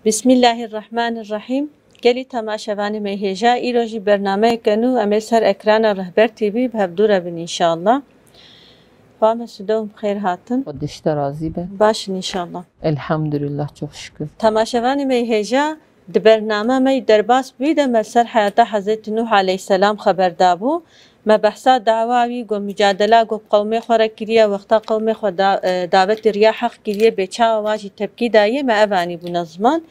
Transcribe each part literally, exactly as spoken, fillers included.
Bismillahirrahmanirrahîm. Gelî temaşevanê me hêja, îro jî bernameyeke nû em ê ser ekrana Rehber T V bi hevdû re bin înşallah. Xwa Mesûde û xêr hatin. Xwedê ji te razî be. Baş in înşallah. Elhamdülillah, çok şükür. Temaşevanê me hêja, di bername me yî derbas bûyî de me ser heyata Hezretî Nûh aleyhisselam xeber dabû. Me behsa dawa wî, got, micadela, got, qewmê xwe re kiriye, wexta qewmê xwe da-, e, davetê riya heq kiriye, bê çawa wa jî tepkî daye, me ev anî bûne ziman.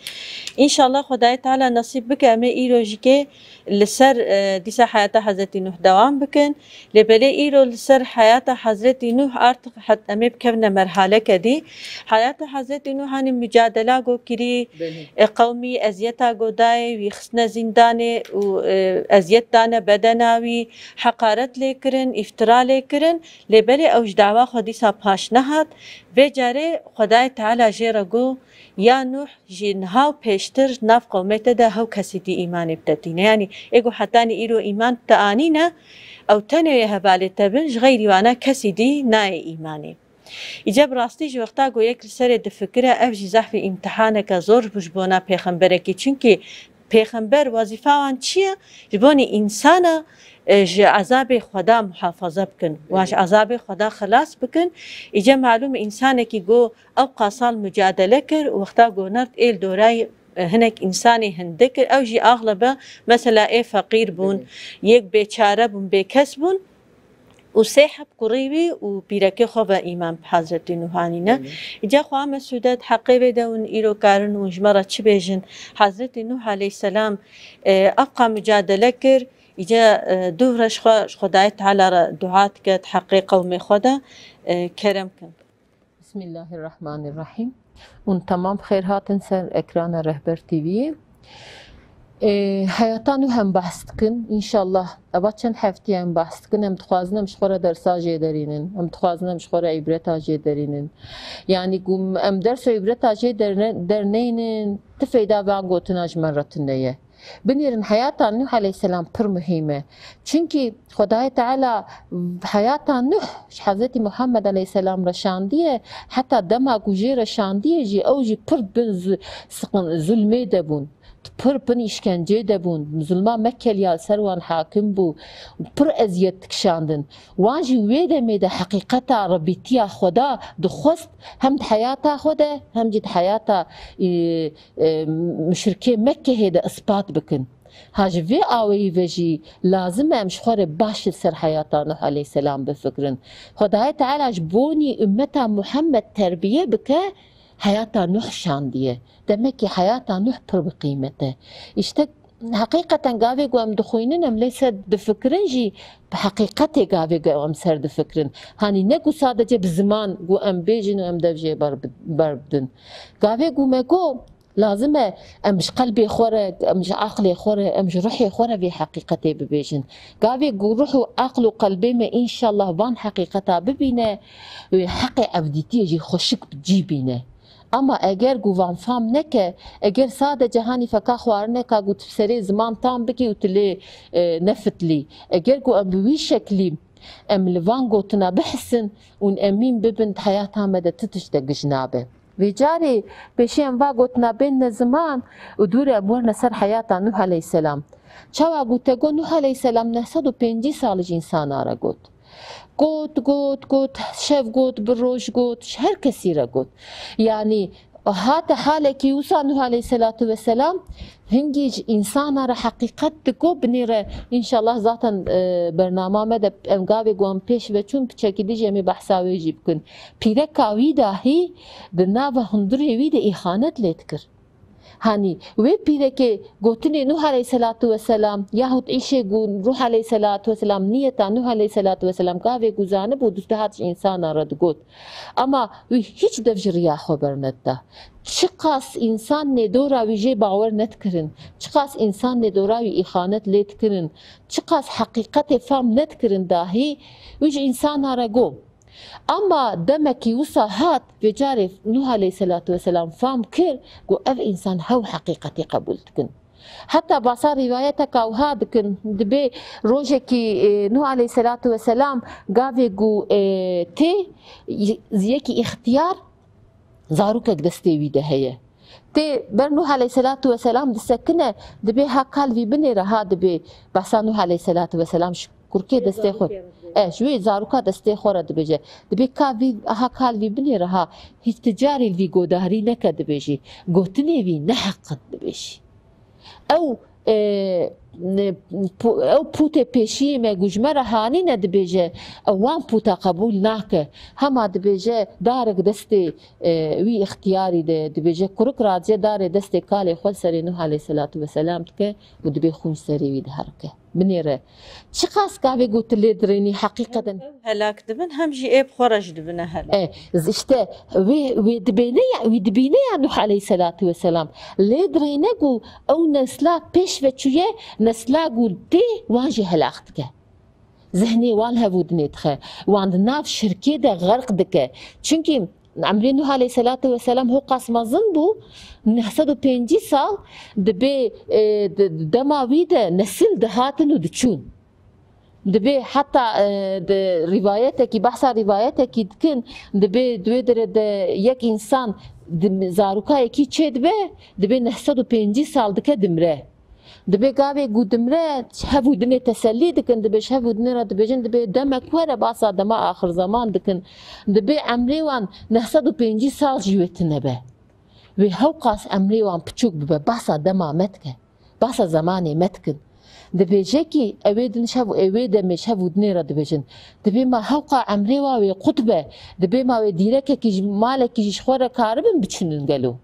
Înşallah Xwedayê Teala nesîb bike, em ê îro jî kê li ser, e, dîsa heyata Hezretî Nûh dewam bikin. Lê belê îro li ser heyata Hezretî Nûh artık het-, em ê bikevine merhaleke dî. Heyata Hezretî Nûh hanî micadela got kirî, Belê. e, qewmî eziyeta got dayê, wî xistine zîndanê û, e, eziyet dane bedena wî, heqaret lê kirin, îftira lê kirin. Lê belê ew ji dawa xwe dîsa paş nehat. Vê carê Xwedayê Teala jê re got, ya Nûh, ji niha û pêştir nav qewmê te de hew kesî dî îmanê bi te tîne. Yanî ê ku hetanî îro îman bi te anîne, ew tenê wê hevalê te bin, ji xeyrî wana kesî dî nayê îmanê. Îce bi rastî ji wexta ku yek li serê difikire, ev jî zehfî îmtihaneke zor bû ji bona pêxemberekî. Çimkî pêxember wezîfa wan çi ye? Ji bonî însana, e, ji ezabê Xweda muhafaza bikin, wan ji ezabê Xweda xilas bikin. Îce malûm e, însanekî ku ew qasal mucadele kir, wexta ku nert ê li dorayê, e, hinek însanê hindik kir, ew jî axlebe mesela ê feqîr bûn, Belê. yek bêçare bûn, bêkes bûn. Û sê heb kurî wî û pîrekê xwe ve îman bi Hezretî Nûh anîne. Belê. Îca xwe Mesûde di heqê vê de hûn îro karin hûn ji me re çi bêjin? Hezretî Nûh aleyhisselam, e, ev qa mucadele kir, îca, e, du re ji xwe, ji Xwedayê Teala re dua dike di heqê qewmê xwe de, e, kerem kin. Bismillahirrahmanirrahîm. Hûn temam xêr hatin ser ekrana Rehber T V'yê. Ê, heyata nû em behs dikin, înşallah. Eva çend heftê em behs dikin, em dixwazin em ji xwe re dersa jê derînin, em dixwazin em ji xwe re îbreta jê derînin. Yanî ku em ders û îbreta jê derne-, derneynin, ti feyda van gotina ji me re tune ye. Binêrin heyata Nuh aleyhisselam pir muhîm e. Çimkî Xwedayê Teala heyata Nuh ji Hezretî Muhammed aleyhisselam re şandiye, heta dema ku jê re şandiye jî ew jî pir bin zu-, siqin-, zulmê de bûn. Pir bin îşkencê de bûn. Zulma Mekkelî ya li ser wan hakim bû. Pir eziyet dikişandin. Wan jî wê demê de heqîqeta Rebîtiya Xweda dixwest hem di heyata xwe de hem jî di heyata, e, e, muşrikê Mekkehê de ispat bikin. Ha ji vê aweyî ve jî lazim e em ji xwe re baş li ser heyata Nuh aleyhisselam bifikirin. Xwedayê Teala ji bonî ummeta Muhammed terbiye bike, heyata Nuh şandiye. Demek ki heyata Nuh pir bi qîmet e. Îşte heqîqeten gavê ku em dixwînin, em lê ser difikirin jî bi heqîqetê gavê ku em ser difikirin. Hanî ne ku sadece bi ziman ku em bêjin û em dev jê ber bi-, ber bidin. Gavê ku me got, lazim e em ji qelbê xwe re, em ji aqlê xwe re, em ji ruhê xwe re vê heqîqetê bibêjin. Gavê ku ruh û aql û qelbê me înşallah van heqîqeta bibîne, wê heqê evdîtiyê jî xweşik bi cî bîne. Ama eger ku van fam neke, eger sadece hanî feka xwarineka ku tu serê ziman tam bikî û tu lê, e, nefitlî, eger ku em bi wî şeklî em li van gotina bihisin û emîn bibin, di heyata me de ti tişt de giş nabe. Vê carê pêşî em va gotina bênne ziman û dû re em werne ser heyata Nuh aleyhisselam. Çawa ku te got, Nuh aleyhisselam neh sed û pêncî sal ji însana re got. Got, got, got, şev got, bi roj got, ji her kesî re got. Yanî hate halekî wisa Nuh aleyhisselatu vesselam hingî ji însana re heqîqet digot, binê re înşallah zaten, e, bernama me de em gavê ku em pêş ve çûn piçekî dî jî em ê behsa wê jî bikin. Pîreka wî dahî di nava hundirê wî de îxanet lê dikir. Hanî wê pîrekê gotinê Nuh aleyhisselatu vesselam yahut îşê ku Nuh aleyhisselatu vesselam, niyeta Nuh aleyhisselatu vesselam gavê ku zanibû, dihat ji însana re digot. Ama wî hiç dev ji riya xwe bernedida. Çiqas însan nêdora wî jê bawer nedikirin, çiqas însan nêdora wî îxanet lê dikirin, çiqas heqîqetê fam nedikirin dahî, wî ji însana re got. Ama demekî wisa hat, vê carê Nuh aleyhisselatu vesselam fam kir ku ev însan hew heqîqetî qebûl dikin. Heta basa rîwayeteka wiha dikin, dibê rojekî, e, Nuh aleyhisselatu vesselam gavê ku, e, tê, y-, yekî îxtiyar zarokek destê wî de heye. Tê ber Nuh aleyhisselatu vesselam disekine, dibê ha kal vî binê re ha dibê behsa Nuh aleyhisselatu vesselam ji kurkê destê xwe, e, ji wê zaroka destê xwe re dibêje. Dibê ka vî, ha kal vî binê re ha hîç ti carî li vî godarî neke dibêjî. Gotinê vî ne heq in dibêjî. Ew, e, ne, pu-, ew pûtê pêşiyê me ku ji me re hanîne dibêje, ew wan pûta qebûl nake. Hema dibêje darek destê, e, wî ixtiyarî de, dibêje kurik radije darê destê kalê xwe li serê Nuh aleyhisselatu vesselam dike û dibê xûn ji serê wî diherike. Binêre. Çiqas gavê ku tu lê dirênî heqîqeten. Helak dibin, hem jî ê bi xwe re jî dibine helak. E, z-, işte, wê, wê dibêne ya, wê dibîne ya Nuh aleyhisselatu vesselam. Lê dirêne ku ew nesla pêş ve çûye, nesla ku tê wan jî helak dike. Zihnê wan hevûdinê dixe. Wan di nav şirkê de xerq dike. Çimkî emrê Nuh aleyhisselatu vesselam hoqas mezin bû, neh sed û pêncî sal dibê, e, di, di dema wî de nesil dihatin û diçûn. Dibê heta, e, di rîvayetekî, behsa rîvayetekî dikin, dibê di wê derê de yek însan di, zarokayekî çêdibe, dibê neh sed û pêncî sal dike dimre. Dibê gavê ku dimre, hev û dinê tesellî dikin, dibê ji hev û dinê re dibêjin, dibê demek were, basa dema axir zeman dikin. Dibê emrê wan neh sed û pêncî sal jî wê tune be. Wê hewqas emrê wan piçûk bibe, basa dema me dike. Basa zemanê me dikin. Dibêje kî ew ê din ji hev û, ew ê demê ji hev û dinê re dibêjin. Dibê ma hewqa emrê wa wê qut be. Dibê ma wê dîrekekî ji malekî jî ji xwe re karibin biçinin gelo.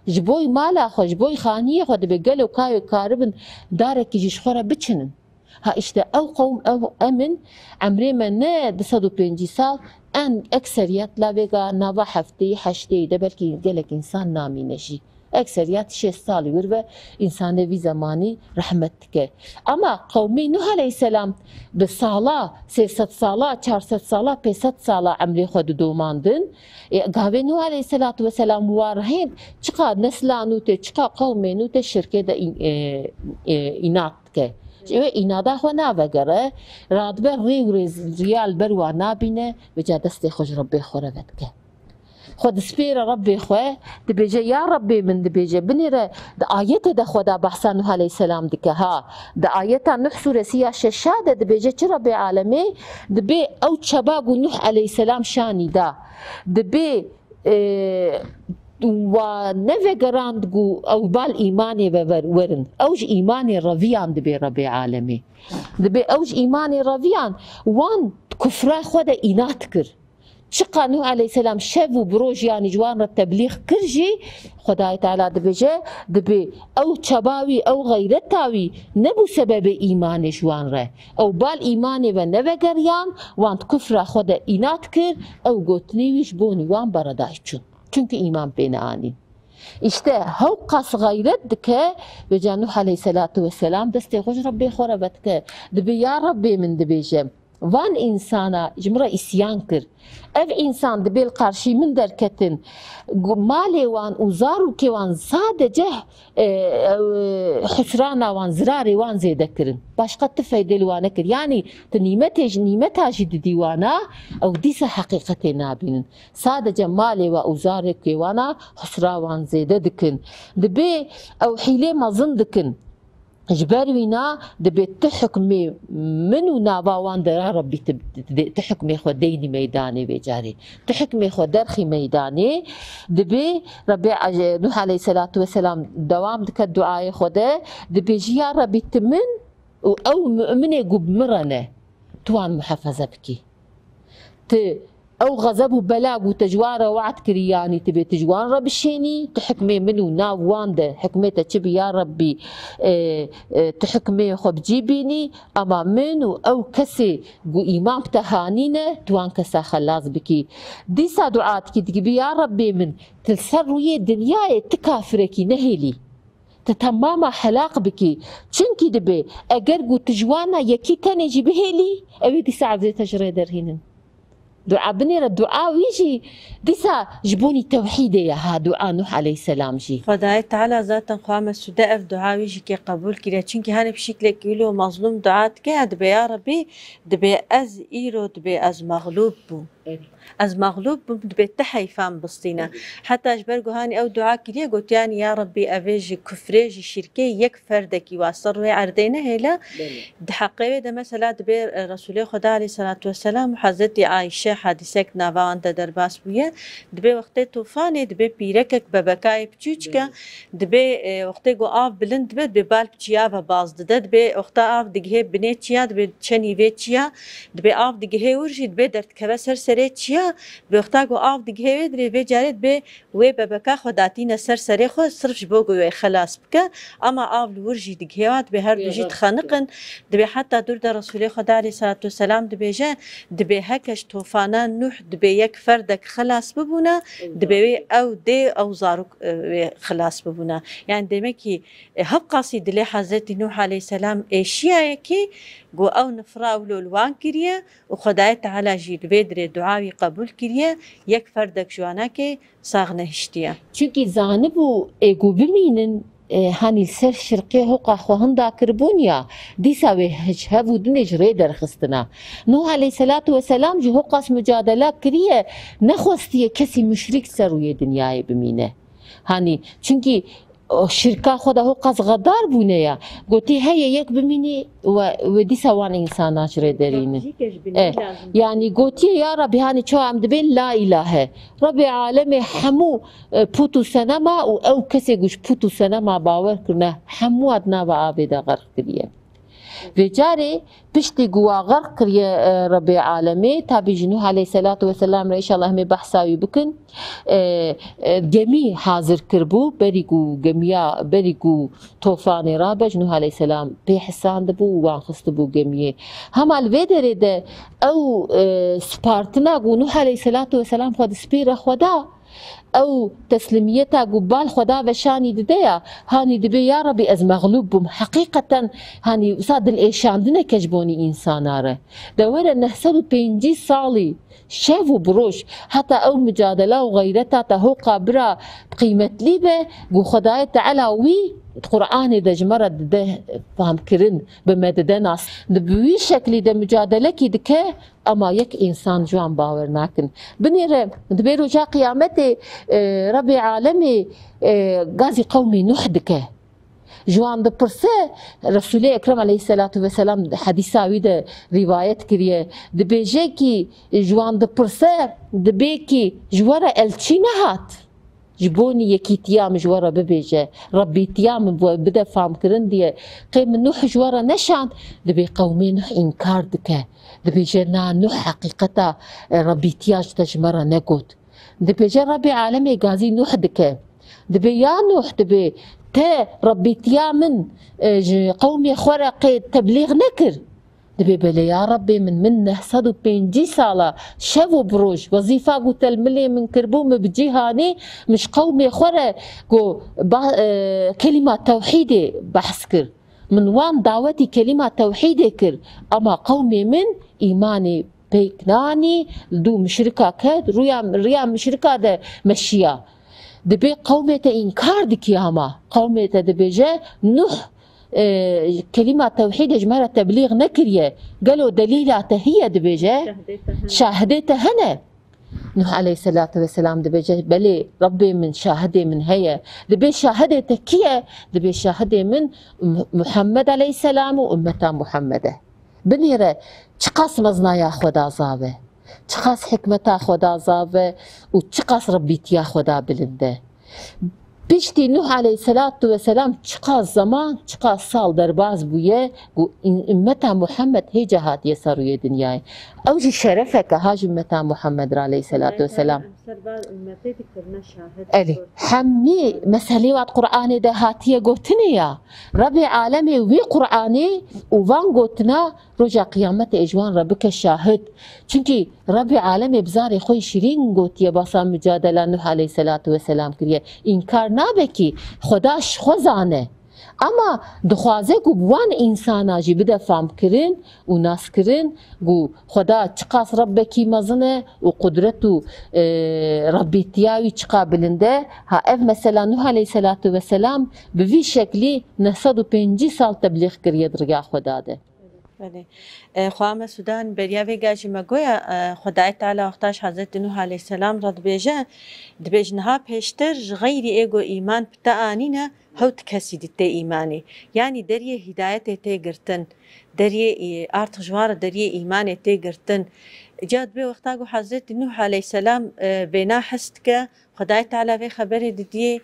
Ji boy mala xwe, ji boy xaniyê xwe dibê gelo ka wê karibin darekî jî ji xwe re biçinin. Ha işte ew qewm, ew em in, emrê me ne du sed û pêncî sal, en ekseriyet la vêga nava heftê, heştê de belkî gelek însan namîne jî. Ekseriyet şêst salî wir ve însanê vî zemanî rehmet dike. Ama qewmê Nuh aleyhisselam bi sala, sê sed sala, çar sed sala, pênc sed sala emrê xwe didomandin. E, gavê Nuh aleyhisselatu vesselam wa rehênd, çiqa nesla nû tê, çiqa qewmê nû tê şirkê de î-, e, e, înat dike. Ji wê înada xwe navegere, radibe rê û rêz-, riya li ber wan nabîne, vêca destê xwe ji Rebbê xwe re vedike. Xwe dispêre Rebbê xwe, dibêje, ya Rebbê min, dibêje, binêre, di ayetê de Xweda behsa Nuh aleyhisselam dike, ha. Di ayeta Nuh suresi ya şeşa de dibêje, çi Rebbê alemê, dibê ew çaba ku Nuh aleyhisselam şanî da, dibê, e, wa nevegerand ku ew bal îmanê ve ver-, werin. Ew ji îmanê reviyan dibê Rebbê alemê. Dibê ew ji îmanê reviyan wan kufra xwe de înat kir. Çiqa Nuh aleyhisselam şev û bi roj yanî ji wan re teblîx kir jî, Xwedayê Teala dibêje, dibê ew çaba wî, ew xeyreta wî nebû sebebê îmanê ji wan re. Ew bal îmanê ve nevegeriyan, wan di kufra xwe de înat kir, ew gotinê wî ji bonî wan beredayî çûn. Çimkî îman pê neanîn. Îşte hewqas xeyret dike, vêca Nuh aleyhisselatu vesselam destê xwe ji Rebbê xwe re vedike. Dibê, ya Rebbê min, dibêje, van însana ji min re îsyan kir. Ev însan dibê li qarşî min derketin, gu-, malê wan û zarokê wan sadece, e, e, husrana wan, zirarê wan zêde kirin. Başqa ti feydê li wan nekir. Yanî tu nîmetê ji, nîmeta jî didî wana, ew dîsa heqîqetê nabînin. Sadece malê we û zarokê wana husra wan zêde dikin. Dibê ew hîlê mezin dikin. Ji ber wîna dibê tu hukmê min û nava wan de, ya Rebbî, tu, tu, tu hukmê xwe deynî meydanê vê carê. Tu hukmê xwe derxî meydanê. Dibê Rebbê Ace-, Nuh aleyhisselatu vesselam dewam dike duayê xwe de. Dibêjî, ya Rebbî, tu min û ew mu'minê ku bi min re ne, tu wan muhefeze bikî. Tu ew xezeb û bela ku te ji wan re we'd kirî, yanî tu bê tu ji wan re bişênî, tu hikmê min û nav wan de, hikmê te çi bî ya Rebbî, e, e, tu hikmê xwe bi cî bînî, ama min û ew kesê ku îman bi te hanîne, tu wan kesa xelas bikî. Dîsa dua dikî, dikî bî, ya Rebbê min, tu li ser rûyê dinyayê tu kafirekî nehêlî. Tu temama helaq bikî. Çimkî dibê, eger ku tu ji wana yekî tenê jî bihêlî, ew ê dîsa ezê te ji rê derhînin. Dua binêre, dua wî jî dîsa ji bonî tewhîdê ye, ha, dua Nuh aleyhisselam jî. Xwedayê Teala zaten xwe me sûde ev dua wî jî kê qebûl kiriye. Çimkî hanê pişiklek wilo mezlûm dua dike, dibê, ya Rebbî, dibê ez îro, dibê ez mexlûb bûm. Ez mexlûb bûm, dibê ti heyfan bistîne. Heta ji ber ku hanî ew dua kiriye, gotiyanî, ya Rebbî, evê ji kufrê, ji şîrkê yek ferdekî wasta rûyê erdê nehêle. Di heqê wê de mesela dibê, e, Resûlê Xweda aleyhisselatu vesselam û Hezretî Ayşe hadîsek nava wan de derbas bûye. Dibê wextê tofanê, dibê pîrekek bebekayê piçûçke, dibê, e, wextê ku av bilind dibe, dibê bal bi çiya ve baz dide, dibê wexta av digihê binê çiya, dibê çenî vê çiya, dibê av digihê wir jî, dibê derdikeve ser serê çiya, dibê wexta ku av digihê wê dirê vê carê dibê wê bebeka xwe datîne ser serê xwe, sirf ji bo ku wê xelas bike, ama av li wir jî digihê wa, dibê her du jî dixeniqin, dibê heta dûr de Resûlê Xweda aleyhisselatu vesselam dibêje, dibê heke ji tofana Nuh dibê yek ferdek xelas bibûna, dibê wê ew dê, ew zarok, e, wê xelas bibûna. Yani demek ki, e, hevqasî dilê Hezretî Nuh aleyhisselam êşiyayekî ku ew nifra ew li wan kiriye û Xwedayê Teala jî li vê dirê dua wî qebûl kiriye, yek ferdek ji wanakê sax nehiştiye. Çunkî zanibû ê ku bimînin, e, hanî li ser şirkê hoqa xwe hinda kiribûn ya, dîsa wê ji hev û dinê ji rê derxistina. Nuh aleyhisselatu vesselam jî hoqas mucadela kiriye, nexwestiye kesî muşrîk ser rûyê dinyayê bimîne. Hanî, çunkî o şirka xwe de hoqas xedar bûne ya. Gotî heye yek bimînî we, we dîsa wan însana ji rê derînin. E, yanî gotiye, ya Rebbî, hanî çawa em dibên la îlahe. Rebbê alemê hemû, e, pût û senema û ew kesê ku ji pût û senema bawer kirine, hemû di nava avê de xerq kiriye. Vê carê piştî ku wa xerq kiriye, e, Rebbê alemê, tabî ji Nuh aleyhisselatu vesselam re, înşallah em ê behsa wî bikin. E, e, gemî hazir kiribû, berî ku gemiya, berî ku tofanê rabe, ji Nuh aleyhisselam pê hisandibû û wan xistibû gemiyê. Hema li vê derê de ew, e, spartina ku Nuh aleyhisselatu vesselam xwe dispîre Xweda, ew teslîmiyeta ku bal Xweda veşanî dide ya, hanî dibê, ya Rebbî, ez mexlûb bûm. Heqîqeten, hanî wisa dilêşandineke ji bonî însana re. De were neh sed û pêncî salî şev û bi roj, heta ew micadela û xeyreta te hoqa bira qîmetlî be, ku Xwedayê Teala wî di Qur'anê de ji me re dide famkirin, bi me dide nas. Di bi wî şeklî de micadelekî dike, ama yek însan ji wan bawer nakin. Binêre, dibê roja qiyametê, e, Rebbê alemê, e, gazî qewmê Nuh dike. Ji wan dipirse, Resûlê Ekrem aleyhisselatu vesselam hedîsa wî de rîwayet kiriye. Dibêje kî, ji wan dipirse, dibê kî ji we re elçî nehat. Ji bonî yekîtiya min ji we re bibêje, Rebbîtiya min bi we bide famkirin diye. Qê min Nuh ji we re neşand, dibê qewmê Nuh înkar dike. Dibêje, na, Nuh heqîqeta, e, Rebbîtiya ji te ji me re negot. Dibêje, Rebbê alemê gazî Nuh dike. Dibê, ya Nuh, dibê, te Rebbîtiya min, e, ji qewmê xwe re qê teblîx nekir? Dibê, belê ya Rebbê min, min neh sed û pêncî sala şev û bi roj wezîfa ku te li milê min kiribû, min bi cî hanî, min ji qewmê xwe re ku ba-, e, kelîma tewhîdê behs kir. Min wan dawetî kelîma tewhîdê kir, ema qewmê min îmanê pêk nanî, li dû muşrika ket, rûya, riya muşrika de meşiya. Dibê qewmê te înkar dikî hema. Qewmê te dibêje, Nuh, e, kelîma tewhîdê ji me re teblîx nekiriye. Gelo delîla te hiye dibêje? Şahidê te hene. Şahidê te hene? Nuh aleyhisselatu vesselam dibêje, belê, Rebbê min, şahidê min heye. Dibê şahidê te kî ye? Dibê şahidê min Mu-, Muhammed aleyhisselam û ummeta Muhammede. Binêre çiqas meznaya Xweda zav e, çiqas hikmeta Xweda zav e û çiqas Rebbîtiya Xweda bilind e. Piştî Nuh aleyhisselatu vesselam çiqas zeman, çiqas sal derbas bûye ku in-, ummeta Muhammed hêca hatiye ser rûyê dinyayê. Ew jî şerefeke ha ji ummeta Muhammed re aleyhisselatu vesselam. Ser van ummetê dikirine şahid. Elî, hemî meselê wat Qur'anê de hatiye gotinê ya. Rebbê alemê wî Qur'anê û van gotina roja qiyametê ê ji wan re bike şahid. Çunkî Rebbê alemê bi zarê xwe yî şirîn gotiye, basa micadela Nuh aleyhisselatu vesselam kiriye. Înkar nabe kî Xweda ji xwe zane. Ema dixwaze ku bi wan însana jî bide famkirin û naskirin ku Xweda çiqas Rebbekî mezin e û qudret û, e, Rebbîtiya wî çiqa bilind e. Ha, ev mesela Nuh aleyhisselatu vesselam bi vî şeklî neh sed û pêncî sal teblîx kiriye di riya Xweda de. Belê. E, xwe me Sudan beriya vê gajî me goya, e, Xwedayê Teala wexta ji Hezretî Nuh aleyhisselam re dibêje, dibêj niha pêştir ji xeyrî ê ku îman bi te anîne, hewt kesî di tê îmanê. Yanî deriyê hîdayetê tê girtin. Deriyê î-, artık ji wan re deriyê îmanê tê girtin. Ca dibê wexta ku Hezretî Nuh aleyhisselam, e, vêna his dike, Xwedayê Teala vê xeberê didiyê,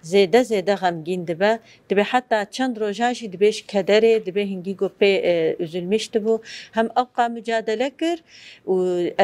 zêde zêde xemgîn dibe. Dibê heta çend roja jî dibê ji kederê, dibê hingî ku pê, e, üzülmüş dibû. Hem ewqa mücadele kir û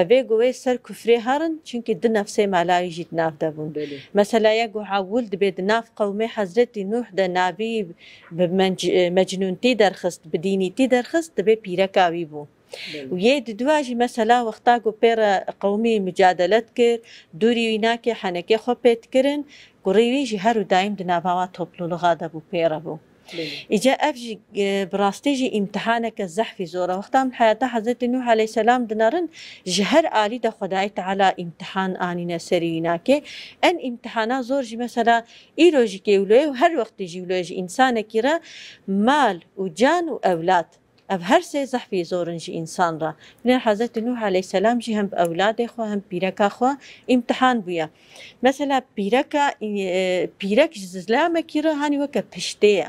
evê ku wê ser kufrê herin, çunkî du nefsê mala wî jî di nav de bûn. Belê. Mesela ya ku ewil dibê di nav qewmê Hezretî Nuh de navî bi menc-, e, mecnûntî derxist, bi dînîtî derxist, dibê pîreka wî bû. Belê. Û yê didua jî mesela wexta ku pê re qewmî mücadele dikir, dûrî wî nakê henekê xwe pê dikirin, kurê wî jî her û daîm di nava wa topluluxa de bû, pê re bû. Belê. Îca ev jî, e, bi rastî jî îmtihaneke zehfî zor e. Wexta em heyata Hezretî Nuh aleyhisselam dinerin, ji her alî de Xwedayê Teala îmtihan anîne serî wî nakê. En îmtihana zor jî mesela îro jî kê wilo ye û her wextî jî wilo ye ji însanekî re mal û can û ewlad. Ev her sê zehfî zor in ji însan re. Lê Hezretî Nuh aleyhisselam jî hem bi ewladê xwe hem pîreka xwe îmtihan bûye. Mesela pîreka, e, pîrek ji zilamekî re hanî weke piştê ye.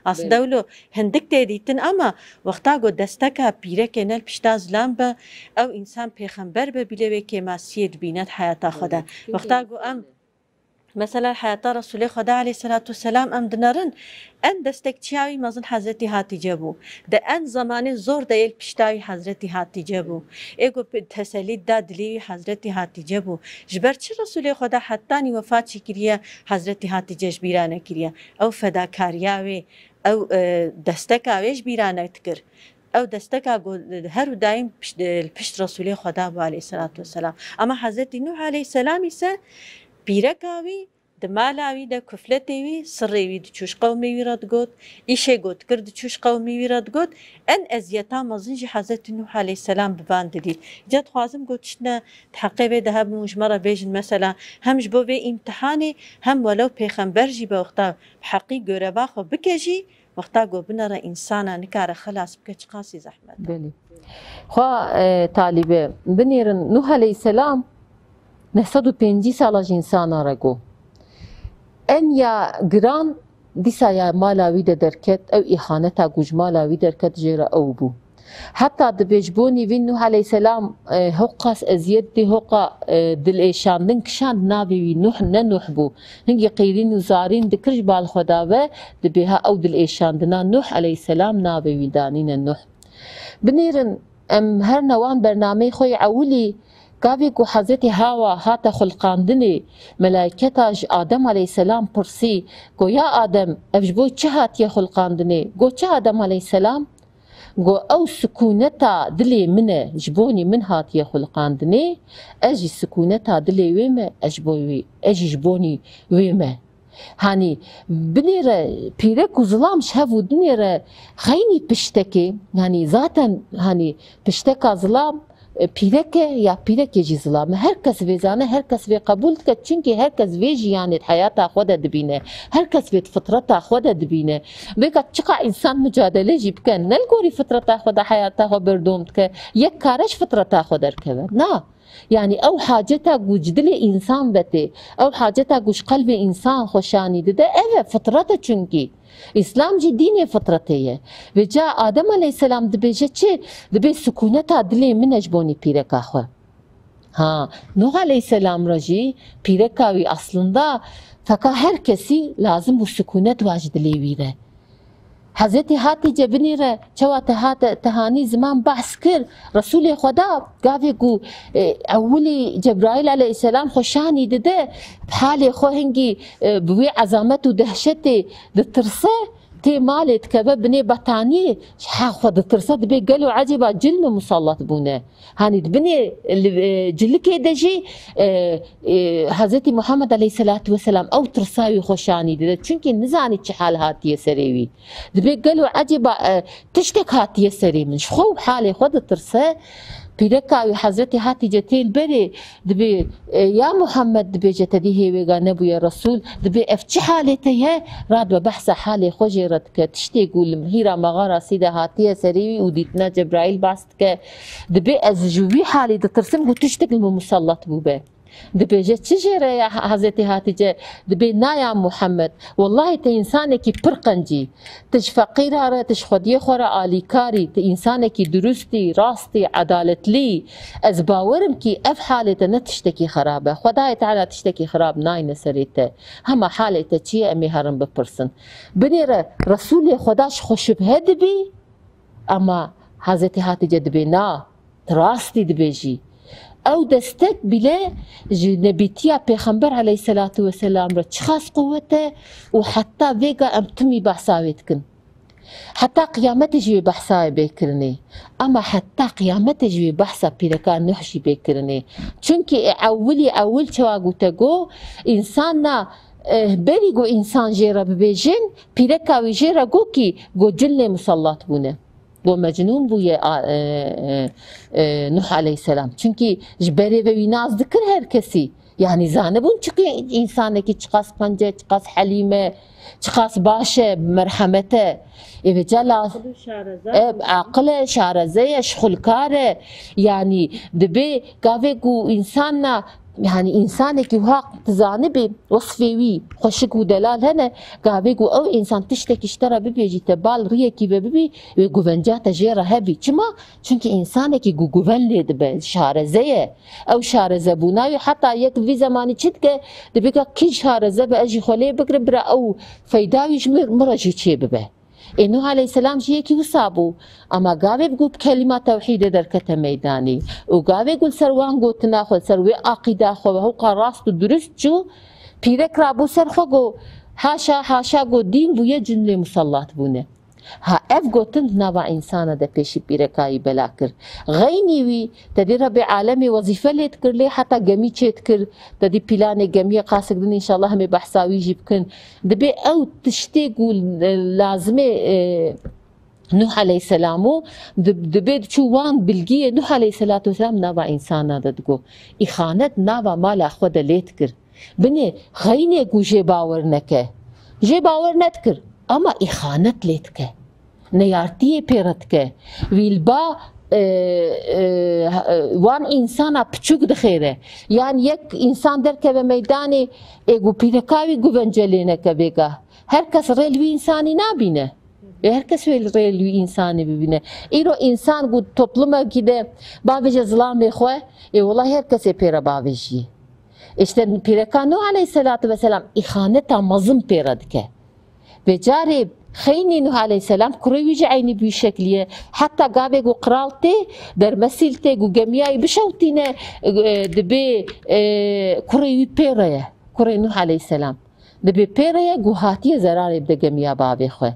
Aslında Belê. wilo hindik tê dîtin ama wexta ku desteka pîrekê ne li pişta zilam be, ew însan pêxember be bîlê wê kêmasiyê dibîne di heyata xwe de. Belê. Çünkü Wexta ku em însan e. Mesela heyata Resulê Xweda aleyhisselatu vesselam em dinerin, en destekçiya wî mezin Hezretî Hatîce bû. Di en zemanê zor de yê li pişta wî Hezretî Hatîce bû. Ê ku pi-, tesellî da dilê wî Hezretî Hatîce bû. Ji ber çi Resulê Xweda hetanî wefat jî kiriye, Hezretî Hatîce ji bîra nekiriye? Ew fedakariya wê, ew, e, desteka wê ji bîra nedikir. Ew desteka ku her û daîm pişt, li pişt Resûlê Xweda bû aleyhisselatu vesselam. Ama Hezretî Nuh aleyhisselam îse pîreka wî di mala wî de kufletê wî, sirrê wî diçû ji qewmê wî re digot, îşê ku dikir diçû ji qewmê wî re digot, en eziyeta mezin jî Hezretî Nuh aleyhisselam bi van didît. Îca dixwazim ku tiştine di heqê vê de hebin û ji me re bêjin mesela hem ji bo vê îmtihanê hem welew pêxember jî be wexta bi heqî göreva xwe bike jî, Wexta ku binere însana nikare xelas bike, çiqasî zehmet e. Belê. Xwe, e, talîbe binêrin, Nuh aleyhisselam neh sed û pêncî sala ji însana re got. En ya giran dîsa ya mala wî de derket, ew îhaneta ku ji mala wî derket jê re ew bû. Heta dibê ji bonî vî Nuh aleyhisselam, e, hoqas eziyet dî, hoqa, e, dilêşandin kişand navê wî Nuh ne Nuh bû. Hingî qîrîn û zarîn dikir ji bal xwe da ve, dibê ha ew dilêşandina Nuh aleyhisselam navê wî danîne Nuh. Binêrin em her newan bernameyê xwe yê ewilî, gavê ku Hezretî Hawa hate xulqandinê, melayketa ji Adem aleyhisselam pirsî, go ya Adem, ev ji bo çi hatiye xulqandinê? Go çi Adem aleyhisselam? Go ew sikûneta dilê min e, ji bonî min hatiye xulqandinê, ez jî sikûneta dilê wê me, ez ji bo wê, ez jî ji bonî wê me. Hanî binêre pîrek û zilam ji hev û dinêre xeynî piştekê, hanî zaten hanî pişteka zilam, e, pîrek e ya pîrekê jî zilam e. Her kes vê zane, her kes vê qebûl dike, çunkî her kes vê jiyanê di heyata xwe de dibîne. Her kes vê di fitreta xwe de dibîne. Vêka çiqa însan micadele jî bike, ne li gorî fitreta xwe de heyata xwe berdom dike, yek kare ji fitreta xwe derkeve. Na. Yanî ew haceta ku ji dilê însan ve tê, ew haceta ku ji qelbê însan xwe şanî dide, ev e, fitret e çunkî. Îslam jî dînê fitretê ye. Vêca Adem aleyhisselam dibêje çi? Dibê sikûneta dilê min e ji bonî pîreka xwe. Ha, Nuh aleyhisselam re jî pîreka wî aslında feka her kesî lazim bû sikûnet wa ji dilê wî re. Hezretî Hatîce binêre çawa te hate, te hanî ziman behs kir, Resûlê Xweda gavê ku, e, ewilî Cebraîl aleyhisselam xwe şanî dide, halê xwe hingî, e, bi wî ezamet û dehşetê ditirse, tê malê dikeve binê betaniyê, ha xwe ditirse, dibê gelo ecêba cin mi musallat bûne? Hanî di binê li, e, cilikê de jî, e, e, Hezretî Muhammed aleyhisselatu vesselam ew tirsa wî xwe şanî dide. Çunkî nizanî çi hal hatiye serê wî. Dibê gelo ecêba, e, tiştek hatiye serê min. Ji xwe û halê xwe ditirse, Pîreka wî Hezretî Hatîce tên berê, dibê, e, ya Muhammed, dibêje, te dî hêvêga nebûye Resûl, dibê ev çi halê te ye? Radibe behsa halê xwe jê re dike, tiştê ku li hîra mexara Sîde hatiye serê wî û dîtina Cebraîl behs dike. Dibê ez ji wî halê ditirsim ku tiştek li min musellat bûbe. Dibêje, çi jê re ya Hezretî Hatîce? Dibê, na ya Muhammed, wellahî te însanekî pir qencî. Tu ji feqîra re, tu ji xwediyê xwe re alîkar î, tu însanekî durust î, rast î, edaletlî î. Ez bawer im kî ev halê te ne tiştekî xerab e. Xwedayê Teala tiştekî xerab nayne serê te. Hema halê te çi ye, em ê herin bipirsin. Binêre Resûlê Xweda ji xwe şibhe dibî, ama Hezretî Hatîce dibê, na, tu rastî dibêjî. Ew destek bile ji nebîtiya Pêxember aleyhisselatu vesselam re çiqas quwet e û heta vêga em timî behsa wê dikin. Heta qiyametê jî wê behsa wê bê kirinê. Ama heta qiyametê jî wê behsa pîreka Nuh jî bê kirinê. Çunkî ê ewilî ewil çawa gote go, însan na, eh, berî go însan jê re bibêjin, pîreka wî jê re go kî go cin lê musellat bûne. Go mecnûn bûye, a, e, e, e, Nuh aleyhisselam. Çunkî ji berê ve wî nas dikir her kesî. Yanî zanibûn çiqî însanekî çiqas qenc e, çiqas helîm e, çiqas baş e, merhemet e. Ê vêca la-, Aqil û şareza. E, aqil e, şareze ye, şixulkar e. Yanî dibê gavê ku însan na, yanî însanekî wiha tu zanibî, wesfê wî xweşik û delal hene, gavê ku ew însan tiştekî ji te re bibêjî, te bal riyekî ve bibî, wê guvenca te jê re hebî. Çima? Çunkî însanekî ku guven lê dibe, şareze ye. Ew şarezebûna wî heta yek vî zemanî çi dike, dibê ka kî şareze be, ez jî xwe lê bigirim, bira ew feyda wî ji min, min re jî çê bibe. Ê Nuh aleyhisselam jî yekî wisa bû. Ama gavê ku kelîma tewhîdê derkete meydanî û gavê ku li ser wan gotina xwe, li ser wê aqîda xwe ve hewqa rast û durust çû, pîrek rabû ser xwe go, haşa, haşa go dîn bûye cin lê musellat bûne. Ha ev gotin di nava însana de pêşî pîrekayî bela kir. Xeynî wî, te dî Rebê Alemê wezîfe lê dikir, lê heta gemî çê dikir, te dî pîlanê gemiyê qasik din înşallah em ê behsa wî jî bikin. Dibê ew tiştê ku, e, lazimê, e, Nuh aleyhisselam û di-, dibê diçû wan bilgiyê Nuh aleyhisselatu vesselam nava însana de digo. Îxanet nava mala xwe de lê dikir. Binê xeynê ku jê bawer neke. Jê bawer nedikir, ama îxanet lê dike. Neyartiyê pê re dike. Wî li ba, e, e, wan însana piçûk dixêre. Yan yek însan derkeve meydanê, ê ku pîreka wî guvence lê neke vêga. Her kes rê li wî însanî nabîne. Ê her kes wê rê li wî însanî bibîne. Îro însan ku toplumekî de bavêje zilamê xwe, ê welahi her kesê pê re bavêjiyê. Îşte pîreka Nuh aleyhisselatu vesselam îxaneta mezin pê re dike. Vê carê xeynî Nuh aleyhisselam kurê wî jî eynî bi wî şeklî ye. Heta gavê ku qral tê, dermesîl tê ku gemiyayî bişewtîne, e, dibê, e, kurê wî pê re ye. Kurê Nuh aleyhisselam. Dibê pê re ye ku hatiye zerarê bide gemiya bavê xwe.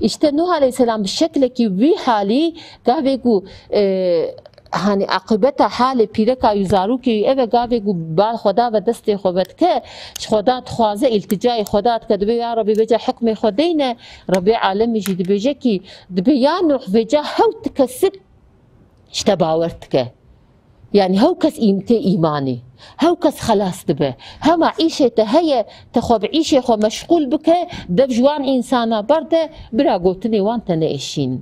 Îşte Nuh aleyhisselam bi şeklekî wî halî gavê ku, e, Hanî aqibeta halê pîreka wî, zarokê wî ev e, gavê ku bal xwe da ve destê xwe vedike, ji xwe da dixwaze, îlticayê xwe da dike, dibê ya Rebî vêca hukmê xwe deyne, Rebê alemî jî dibêje kî, dibê ya Nuh vêca hew ti kesik ji te bawer dike. Yanî hew kes îm-, tê îmanê, hew kes xelas dibe. Hema îşê te heye, te xwe bi îşê xwe meşxûl bike, dev ji wan însana berde, bira gotinê wan te neêşînin.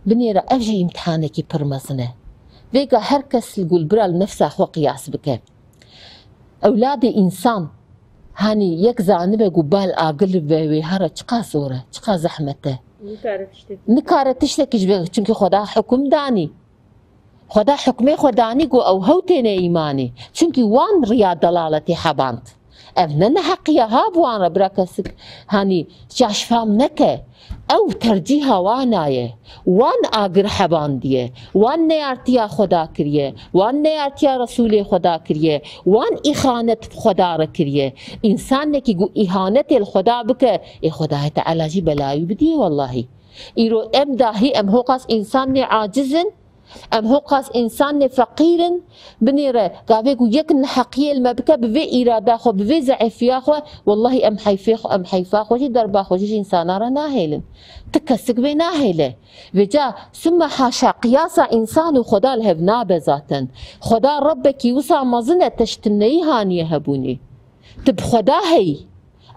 Binêre ev jî îmtihanekî pir mezin e. Vêga her kes li gul bira li nefsa xwe qiyas bike. Ewladê însan, hanî yek zanibe ku bal agir ve wê here çiqas zor e, çiqas zehmet e. Nikare tiştek. Nikare tiştekî ji vê, çunkî Xweda hukum danî. Xweda hukmê xwe danî ku ew hew têne îmanê. Çunkî wan riya delaletê heband. Ev ne neheqiya ha bi wan re bira kesik, hanî caş fam neke. Ew tercîha wana ye. Wan agir hebandiye. Wan neyartiya Xweda kiriye. Wan neyartiya Resûlê Xweda kiriye. Wan îxanet bi Xweda re kiriye. Însanekî ku îhanetê li Xweda bike, ê Xwedayê Teala jî belayî bidiyê wellahî. Îro em dahî em hoqas însanê aciz in, Em hoqas însanê feqîr in, binêre gavê ku yek neheqiyê li me bike, bi vê îrada xwe, bi vê zeîfiya xwe, wellahî em heyfê xwe, em heyfa xwe jî, derba xwe jî ji însanan re nahêlin. Ti kesik vê nahêle. Vêca summa haşa, qiyasa însan û Xweda li hev nabe zaten. Xweda Rebbekî wisa mezin e, te ji tineyî haniye hebûnê. Tu bi Xweda heyî.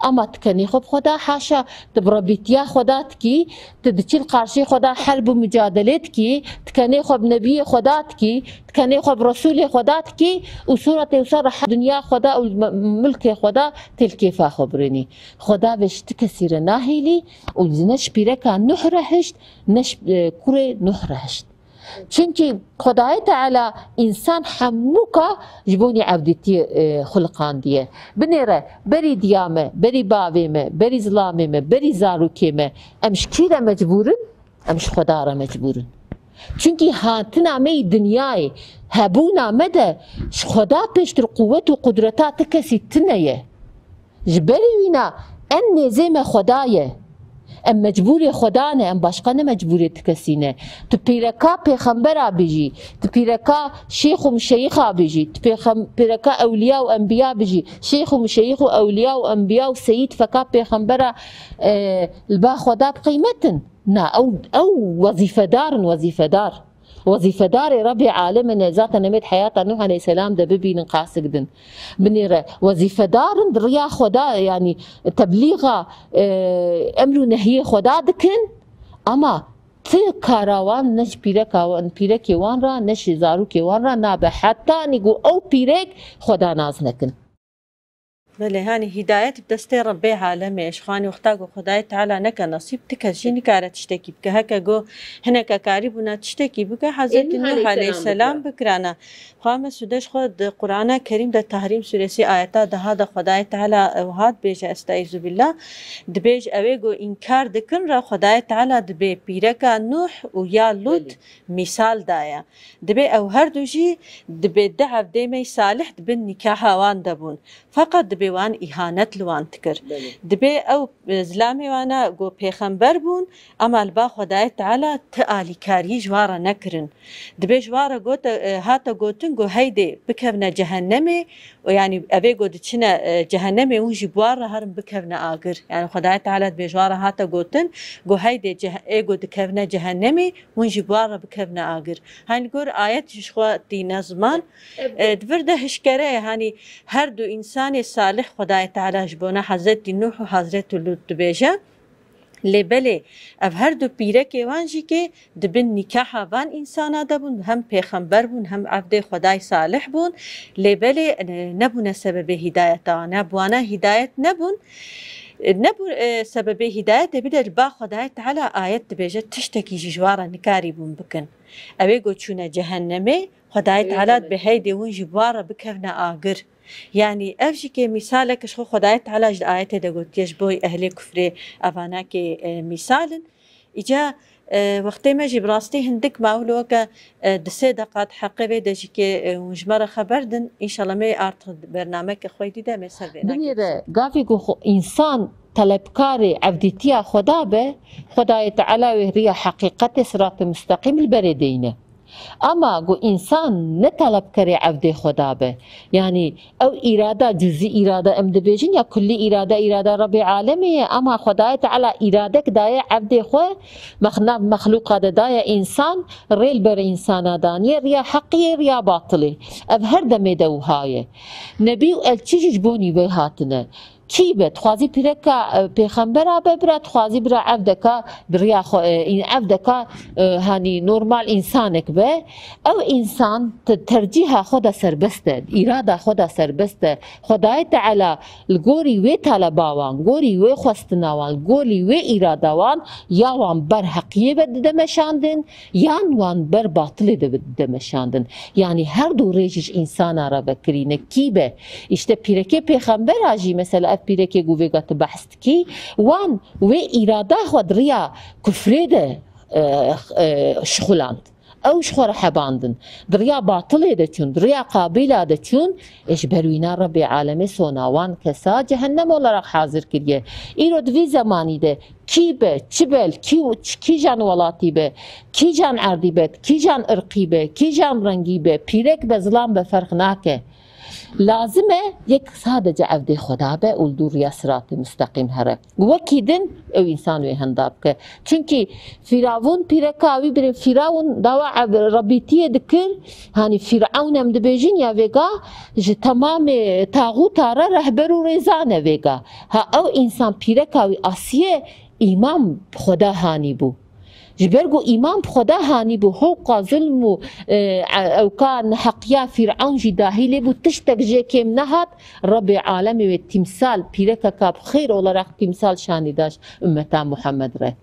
Ama tu kenê xwe bi Xweda haşa, tu bi Rebîtiya Xweda dikî, tu diçî li qarşî Xweda herb û mucadelê dikî, tu kenê xwe bi Nebiyê Xweda dikî, tu kenê xwe bi Resûlê Xweda dikî û sûretê wisa rehet dinya Xweda û me-, milkê Xweda tê li kêfa xwe birênî. Xweda vê ji ti kesî re nahêlî û ne ji pîreka Nuh re hişt, ne ji, e, kurê Nuh re hişt. Çunkî Xwedayê Teala însan hemûka ji bonî evdîtiyê, e, xuliqandiye. Binêre berî diya me, berî bavê me, berî zilamê me, berî zarokê me, em ji kî re mecbûr in? Em ji Xweda re mecbûr in. Çunkî hatina me yî dinyayê, hebûna me de ji Xweda pêştir quwet û qudreta ti kesî tune ye. Ji berî wîna en nêzê me Xweda ye. Em mecbûrê Xweda ne, em başqa ne mecbûrê ti kesî ne. Tu pîreka pêxembera bijî, tu pîreka şêx û muşeyixa bijî, tu pêxem-, pîreka ewliya û enbiya bijî. Şêx û muşeyix û ewliya û enbiya û seyîd feka pêxembera, e, li ba Xweda bi qîmet in? Na, ew, ew wezîfedar in, wezîfedar. Wezîfedarê Rebbê Alemê ne, zaten em ê di heyata Nuh aleyhisselam de bibînin qasik din. Binêre wezîfedar in di riya Xweda, yanî teblîxa, e, emr û nehyê Xweda dikin, ama ti kara wan ne ji pîreka wan, pîrekê wan re, ne ji zarokê wan re nabe, hetanî ku ew pîrek Xweda nas nekin. Belê, hanî hîdayet bi destê Rebbê Alemê ye. Ji xanî wexta ku Xwedayê Teala neke nesîb, ti kes jî nikare tiştekî bike. Heke ku hineke karî bûna tiştekî bike, Hezretî Nuh aleyhisselam bikirana. Xwe Mesûde ji xwe di Qur'ana Kerîm de Tahrîm sûresî ayeta deha de Xwedayê Teala wiha dibêje, Estaizu billah, dibêje, ew ê ku înkar dikin re Xwedayê Teala dibê pîreka Nuh û ya Lut mîsal daye. Dibê ew her du jî dibê du evdê me salih di bin nîkaha wan de bûn. Feqet dibê wan îhanet li wan dikir. Belê. Dibê ew, e, zilamê wana ku pêxember bûn, ema li ba Xwedayê Teala ti alîkariyî ji wan re nekirin. Dibê ji wan re gote, e, hate gotin ku heydê bikevne cehennemê û yanî evê ku diçine, e, cehennemê hûn jî bi wan re herin bikevne agir. Yanî Xwedayê Teala dibê ji wan re hate gotin ku heydê ceh-, ê ku dikevne cehennemê hûn jî bi wan re bikevne agir. Hanî li gor ayet jî ji xwe tîne ziman. E, di vir de hişkere ye, hanî her du însanê salih Xwedayê Teala ji bona Hezretî Nuh û Hezretî Lut dibêje. Lê belê ev her du pîrekê wan jî kê di bin nîkaha van însana de bûn, hem pêxember bûn, hem evdê Xwedayê salih bûn. Lê belê, e, nebûne sebebê hîdayeta wan. Ya bi wana hîdayet nebûn. E, nebû, e, sebebê hîdayetê, bir de li ba Xwedayê Teala ayet dibêje, tiştekî jî ji wan re nikarîbûn bikin. Ew ê ku çûne cehennemê, Xwedayê Teala dibê heydê hûn jî bi wan re bikevne agir. Yanî ev jî kê mîsalek ji xwe Xwedayê Teala ji ayetê de gotiye, ji bo ehlê kufrê evana kê, e, mîsal in. Îca, e, wextê me jî bi rastî hindik mawil weke, e, di sê deqat heqê vê de jî kê, e, hûn ji me re xeber din. Înşallah me artık bernameke xwe dî de me ser vê Binêre, gavê ku xwe însan telebkarê evdîtiya Xweda be, Xwedayê Teala wê riya heqîqetê, siratê musteqîm li berê deyne. Ama ku însan ne telebkerê evdê Xweda be, yanî ew îrada, cuzî îrada em dibêjin ya kullî îrada, îrada Rebbê Alemê ye, ama Xwedayê Teala îradek daye evdê xwe, mex-, nav mexlûqa de daye însan, rê li ber însana daniye, riya heqiyê, riya batilê. Ev her demê de wiha ye. Nebî û elçî jî ji bonî wê hatine. Kî be, dixwazî pîreka, e, pêxembera be, bira dixwazî bira evdeka bi riya xwe, e, în-, evdeka, e, hanî normal însanek be. Ew însan te-, tercîha xwe de serbest e, îrada xwe de serbest e. Xwedayê Teala li gorî wê taleba wan, gorî wê xwestina wan, gorî wê îrada wan, ya wan ber heqiyê ve dide meşandin, yan wan ber batilê de dide meşandin. Yanî her du rêj ji însana re vekirîne. Kî be? Îşte pîrekê pêxembera jî, mesela ev pîrekê ku vêga tu behs dikî, wan wê îrada xwe di riya kufrê de, e, e, şixuland. Ew ji xwe re hebandin. Di riya batilê de çûn, di riya Qabîla de çûn, ê ji ber wîna Rebbê Alemê sona wan kesa cehennem olarak hazir kiriye. Îro di vî zemanî de kî be, çi be, kî, kîjan welatî be, kîjan erdî be, kîjan irqî be, kîjan rengî be, pîrek be, zilam be, ferq nake. Lazim e yek sadece evdê Xweda be û li dû riya siratê musteqîm here. Wekî din ew însan wê henda bike. Çunkî Fîravûn pîreka wî birê Fîrawûn dawa ev-, rebîtiyê dikir. Hanî Fîrewn em dibêjin ya vêga ji temamê taxûta re rehber û rêzan e vêga. Ha ew însan pîreka wî asiye îman bi Xweda hanî bû. Ji ber ku îman bi Xweda hanî bû, hewqa zulm û, e, ewka neheqiya Fîrewn jî dahî lê bû, tiştek jê kêm nehat, Rebbê alemê wê tîmsal, pîrekeka bi xêr olarak tîmsal şanî daş ummeta Muhammed re.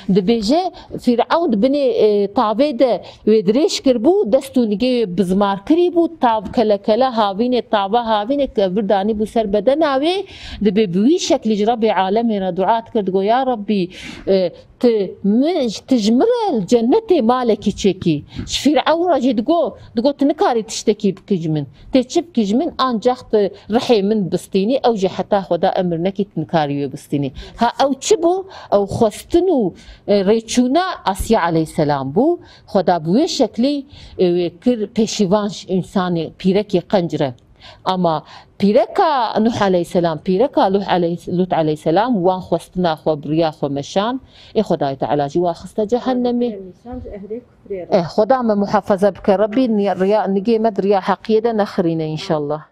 Dibêje, Fîrewn di binê, e, tavê de wê dirêj kiribû, dest û nigê wê bizmar kirî bû, tav kele kele havînê, tava havînê ke vir danî bû ser bedena wê, dibê bi wî şeklî ji Rebbê alemê re dua dikir, digo, ya Rebbî, e, tu min, tu ji min re li cennetê malekî çêkî. Ji Fîrewn re jî digo, digo, tu nikarî tiştekî bikî ji min. Tê çi bikî ji min? Ancax tu rihê min bistînî, ew jî heta Xweda emir nekî tu nikarî wê bistînî. Ha ew çi bû? Ew xwestin û, e, rêçûna Asiya aleyhisselam bû. Xweda bi wê şeklî, e, wê kir pêşîvan ji însanê, pîrekê qenc re. Ama pîreka Nuh aleyhisselam, pîreka Luh aleyh-, Lut aleyhisselam wan xwestina xwe bi riya xwe meşan. Ê Xwedayê Teala jî wan xiste cehennemê. Nîşan ji ehlê kufrê re. Eh, Xweda me muhafaza bike. Rebbî ni-, riya, nigê me di riya heqiyê de nexirîne înşallah.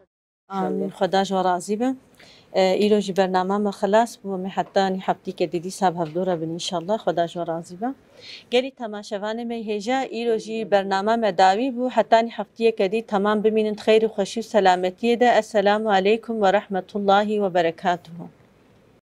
Amîn. Xweda ji we razî be. E, îro jî bernama me xilas bû. Em ê heta nî heftîke dî dîsa bi hevdû re bin înşallah. Xweda ji we razî be. Gelî temaşevanê me hêja, îro jî bernama me dawî bû. Heta nî heftiyeke dî temam bimînin di xeyr û xweşî û selametiyê de. Esselamu aleykum ve rahmetullahi ve berekatuhu.